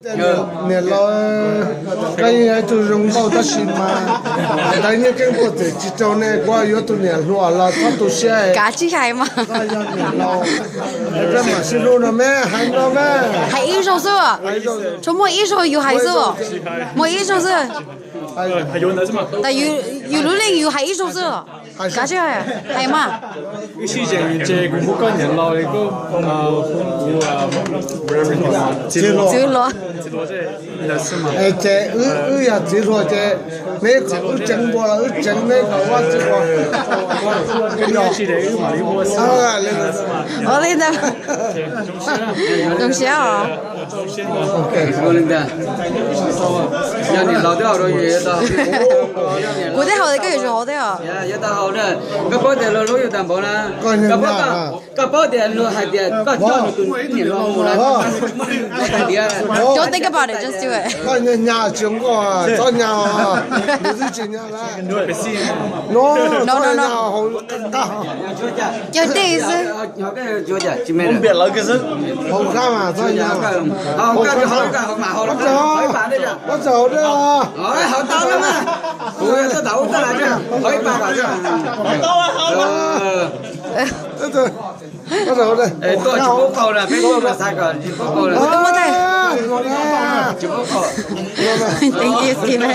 Niam laus, koj yeej yog ib tug zoo nkauj tab sis mas ntawv nyiaj keeb puag txem tsis raug nej, kuv yuav tus niam hluas los txhob tu siab. Kav tsij hais mas. Koj yog niam laus, peb mam sib hlub no me, hais no me. Hais ib zaug xwb. Tsuas muaj ib zaug yus hais xwb. Muaj ib zaug xwb. Tas yus lub neej yus hais ib zaug xwb. Kav tsij hais mas. Wb sib zeem ces kuv hu koj niam laus, koj hu kuv txiv hluas. Ces wb yog txiv hluas ces neb kom wb tseev npua los wb tseev, neb kom ua txiv hluas. Ua li ntawd. Zoo siab os. Yog niam laus twb haus rau yus, kuv twb haus, koj yuav tsum haus thiab os. Yog tau haus na, koj paub tias luag hlub yus tag npaum na, koj paub, koj paub tias luag hais tias koj coj nws tus niam laus mus na, hais tias Don't think about it, just do it. Koj nyas nyas tsis nkauj, txhob nyas, nws twb tsis nyas lawm. No, no, no, no. Cog dej xwb. Haus kab mas txhob nyas. Haus kab, haus kab, haus kab, haus kab, haus kab. Tuaj tsis pub qaug na, peb tuaj xav kom tsis pub qaug na. Tsis pub qaug. Thank you, Steven.